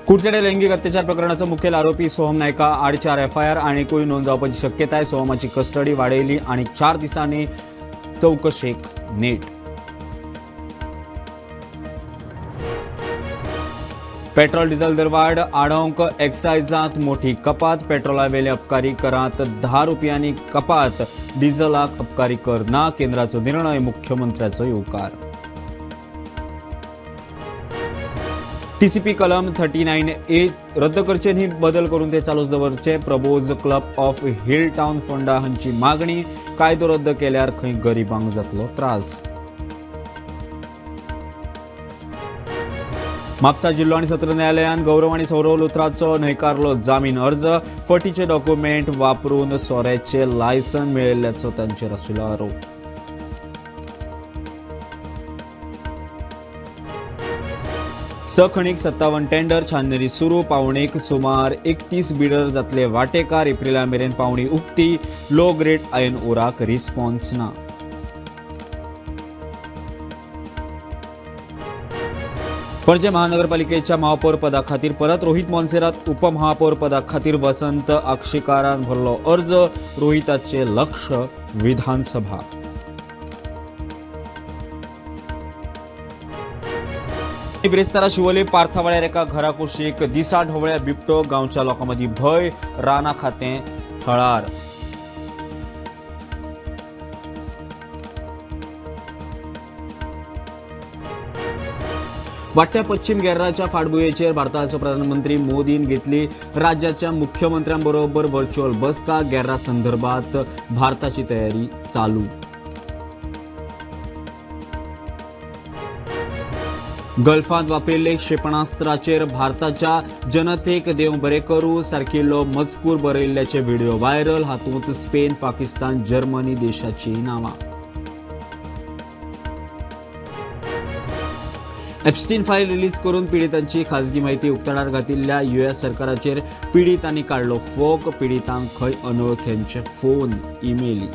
कुडचडे लैंगिक अत्याचार प्रकरणाचो मुखेल आरोपी सोहम नायका आड 4 एफआयआर आनीकूय नोंद जावपाची शक्यताय. सोहमाची कस्टडी वाडयली आनी 4 दिसांनी चवकशेक नेट. पेट्रोल डिझेल दरवाड आडोवंक एक्सायजांत मोठी कपात. पेट्रोलावेले अबकारी करांत 10 रुपयांनी कपात. डिझलाक अबकारी कर ना. केंद्राचो निर्णय, मुख्यमंत्र्याचो येवकार. टीसीपी कलम 39A रद्द करचे न्ही, बदल करून ते चालूच दवरचे. Prabodh club of hill town Ponda हांची मागणी. कायदो रद्द केल्यार खंय गरिबांक जातलो त्रास. म्हापसा जिल्लो आनी सत्र न्यायालयान गौरव आनी सौरव लुथराचो न्हयकारलो जामीन अर्ज. फटीचे डॉक्युमेंट वापरून सोऱ्याचे लायसन मेळिल्ल्याचो तांचेर आशिल्लो आरोप. सखणीक 57 टेंडर छाननी सुरू. पावणेक सुमार 31 बिडर जातले वाटेकार. एप्रिला मेरेन पावणी उक्ती. लो ग्रेड आयर्न ओराक रिस्पॉन्स ना. पणजे महानगरपालिकेच्या महापौर पदा खातीर परत रोहित मोन्सेरात. उपमहापौर पदा खातीर वसंत आक्षेकारान भरलो अर्ज. रोहिताचे लक्ष विधानसभा. बिरेस्तारा शिवोले पार्थावाड्यार एका घरा कुशीक दिसा ढवळ्या बिबटो. गांवच्या लोकां मदीं भंय. राना खातें थळार. वाडट्या पश्चिम गेर्राच्या फाटभुंयेचेर भारताचो प्रधानमंत्री मोदीन घेतली राज्याच्या मुख्यमंत्र्यांबरोबर व्हर्च्युअल बसका. गेर्रा संदर्भात भारताची तयारी चालू. गल्फांत वापरिल्ले क्षेपणास्त्राचेर भारताच्या जनतेक देव बरें करूं सारकिल्लो मजकूर बरयिल्ल्याचे व्हिडिओ व्हायरल. हातूंत स्पेन, पाकिस्तान, जर्मनी देशाची नांवां. एप्स्टीन फायल रिलीज करून पिडितांची खाजगी माहिती उक्ताडार घातिल्ल्या यूएस सरकाराचेर पिडितांनी काडलो फोग. पिडितांक खंय अनोळख्यांचे फोन, इमेली.